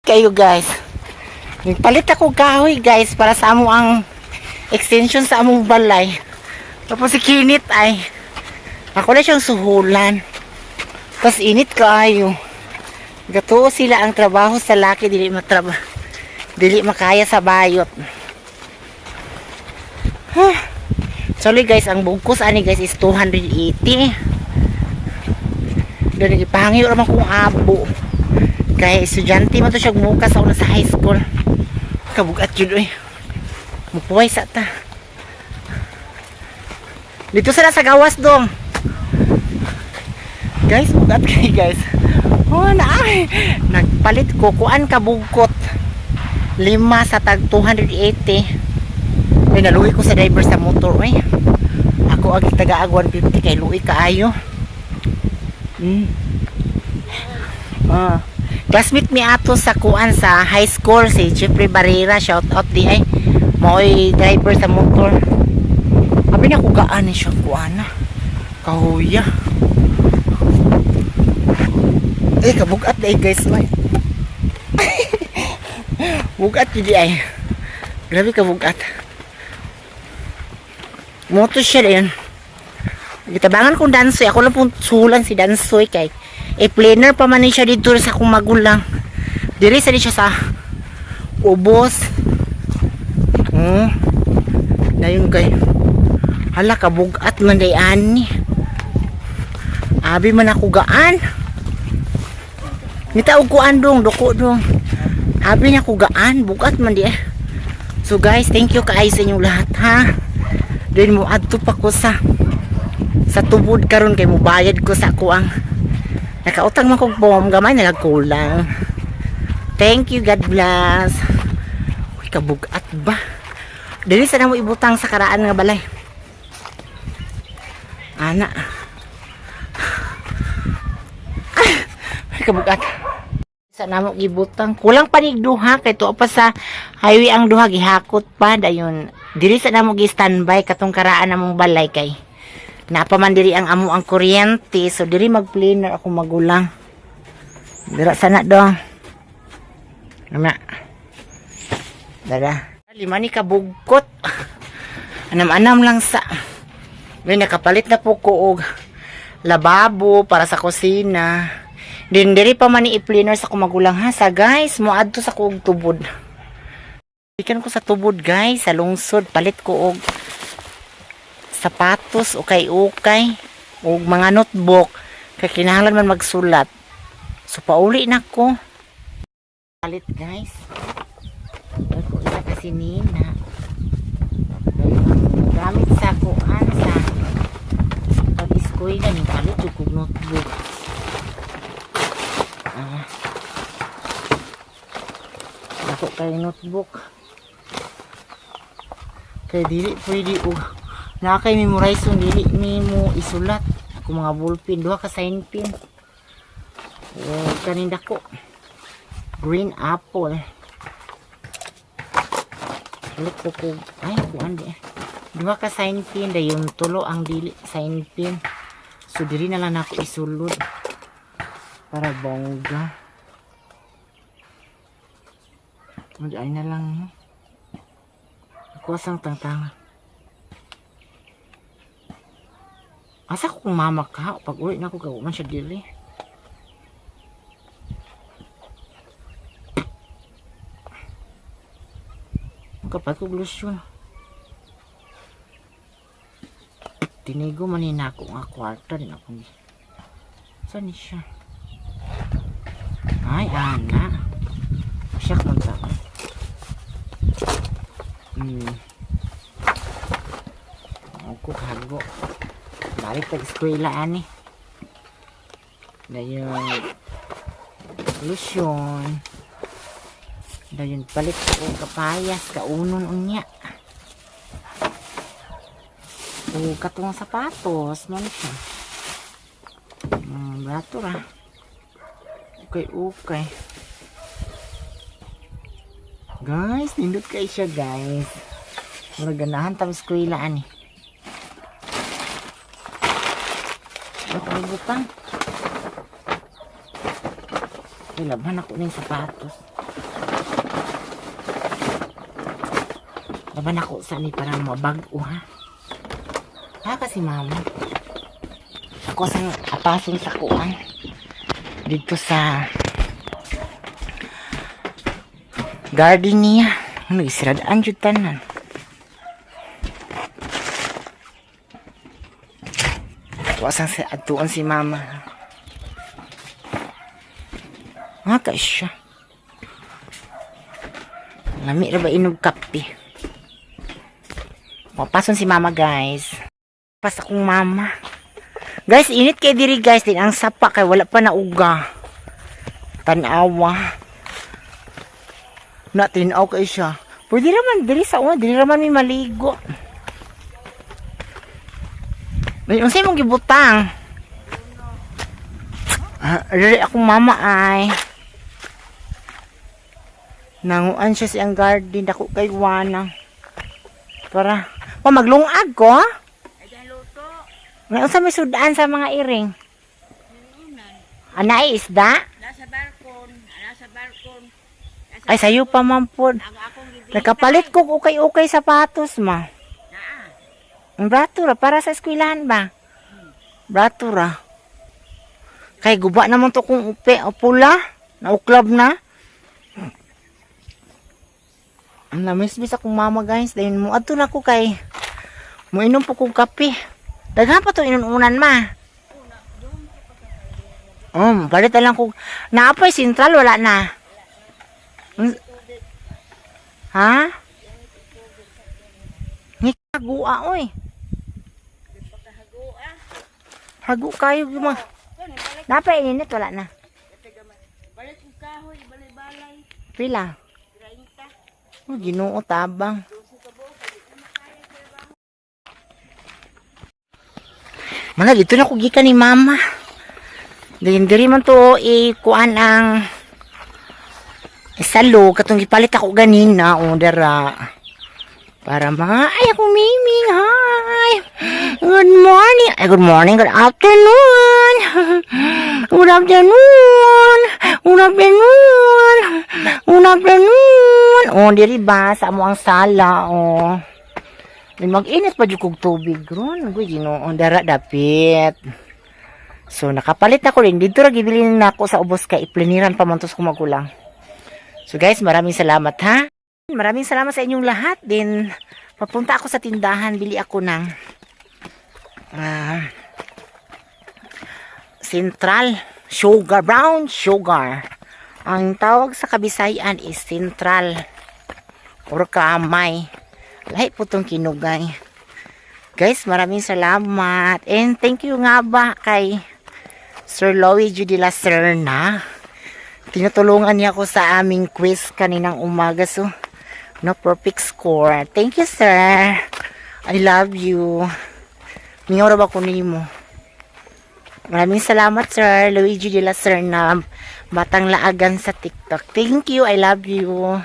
Kayo, guys. Nagpalit ako kahoy, guys, para sa amo ang extension sa among balay. Tapos si Kinit ay ako na siyang suhulan. Tapos init kaayo. Gatuo sila ang trabaho sa laki, dili matraba. Dili makaya sa bayot. Huh. Sorry guys, ang bugkos ani, guys, is 280. Doon ipahangyo raman kong abo. Kaya estudyante man to siya muka sa una sa high school. Kabugat yun oy. Mupuway sa ta. Dito sila sa gawas dong. Guys, bugat kay, guys. Oh, na ay. Nagpalit ko kuan ka bugkot. Lima sa tag 280. Ay, naluwi ko sa driver sa motor oy. Ako agi tagaag 150 kay luwi kaayo. Ah. Classmate mi ato sa kuan sa high school, si Jeffrey Barrera, shout out di ay. Maoy driver sa motor. Abi na kugaan ni siya kuan na. Kahuya. Eh, kabugat di ay, guys, oy. Bugat di ay. Grabe kabugat. Moto siya din. Gitabangan kong Dansoy. Ako lang pong sulan si Dansoy kay eh planner pa man ni siya dito sa akong magulang. Diri sa di siya sa ubos. Dayon kay hala, kabugat man day ani. Abi man ako gaan. Ngita og kuan dong, duko dong. Abi na ko gaan, bugat man di eh. So guys, thank you kaayo sa inyong lahat, ha. Then mo adto pa ko sa tubod karon kay mubayad ko sa ako ang nakautang man kog bom, gamay na lang kulang. Thank you, God bless. Uy, kabugat ba? Dili sa namo ibutang sa karaan nga balay. Ana. Ay, kabugat. Sa namo gibutang kulang pa nig duha kay tuo pa sa highway ang duha, gihakot pa dayon. Diri sa namo gi standby katong karaan namong balay kay napa man diri ang amo ang kuryente, so diri mag-cleaner ako magulang. Dira sana dong. Ana. Dara. Lima ni kabugkot. Anam-anam lang sa. May nakapalit na po ko og lababo para sa kusina. Din diri pa man ni i-cleaner sa kumagulang ha sa, guys, moadto sa kuog tubod. Ikan ko sa tubod, guys, sa lungsod palit ko og sapatos, ukay-ukay ug mga notebook kay kinahanglan man magsulat. So pauli na ko. Palit, guys. Palit ko isa kasi nina. Gamit sa kuan sa pag-eskwela ni palit jud kog notebook. Ah. Dako kay notebook. Kay dili pwede og naa kay memorize dili mi mo isulat. Ako mga ballpen, duha ka sign pen. O kaning dako. Green apple. Palit ko ko ay kuan di. Duha ka sign pen, dayon tulo ang dili sign pen. So diri na lang nako isulod para bongga. Ay na lang, no? Ako asang tangtangan. Asa ko kung mama ka? Pag uwi na ako, gawa man siya dili. Ang kapag ko lotion. Tinigo man ni nako nga kwarta din ako. Saan ni siya? Ay, ana. Siya man ta. Ako kago. Balik tag eskwela ani. Dayon lotion. Dayon palit ko og kapayas kaunon unya. O katong sapatos man siya. Brato ra. Okay. Guys, nindot kay siya, guys. Murag ganahan ta eskwela ani. Ba't ay butang? Ay, labhan ako ng sapatos. Laban ako sa ni para mabag-o ha. Ha kasi mama. Ako sa apason sa kuan. Dito sa garden niya. Ano gisradaan jud tanan. Wasan sa atuon si mama. Nga ka siya. Lami ra ba inog kape? Papason si mama, guys. Pas akong mama. Guys, init kay diri, guys, din ang sapa kay wala pa nauga. Tanawa. Na tinaw kay siya. Pwede raman diri sa una, diri raman may maligo. May unsay mong gibutang? Ah, diri akong mama ay. Nanguan siya siyang garden dako kay Wana. Para pa maglungag ko. Ay, dahil luto. May unsa may sudan sa mga iring? Ana ay isda? Nasa balkon, nasa balkon. Nasa Ay sayo pa man pod. Ang akong gibili. Nakapalit ko og ukay-ukay sapatos, ma. Naa. Ang brato ra para sa eskwelahan ba? Brato ra. Kay guba naman to kung upe o pula, nauklab na. Ang namismis akong mama, guys, dahil mo adto na ko kay moinom po kong kape. Daghan pa to inununan, ma. Palit na lang kung naapay sentral wala na. Ha? Nikagua oy. Hago kayo yung mga. Napay ininit wala na. Balik ang kahoy, balay-balay. Pila? Oh, Ginoo tabang. Mana dito na ko gikan ni mama. Din diri man to ikuan ang salo katong gipalit ako ganina o dara. Para ma ay ako miming, hi. Good morning. Ay, good morning, good afternoon. Good afternoon. Good afternoon. Good afternoon. Oh, diri ba sa amo ang sala oh. May mag-init pa jud kog tubig ron. Guy, Ginoo, dara dapit. So nakapalit ako rin dito ra gibilin na ako sa ubos kay ipliniran pa man to sa akong magulang. So guys, maraming salamat ha. Maraming salamat sa inyong lahat din. Papunta ako sa tindahan, bili ako ng Central Sugar, brown sugar. Ang tawag sa Kabisayan is Central or kamay. Lahi po itong kinugay. Guys, maraming salamat. And thank you nga ba kay Sir Luigi de la Serna. Tinutulungan niya ako sa aming quiz kaninang umaga. So, no perfect score. Thank you, sir. I love you. Mingaw ra ba ko nimo? Maraming salamat, Sir Luigi de la Serna. Batang laagan sa TikTok. Thank you. I love you.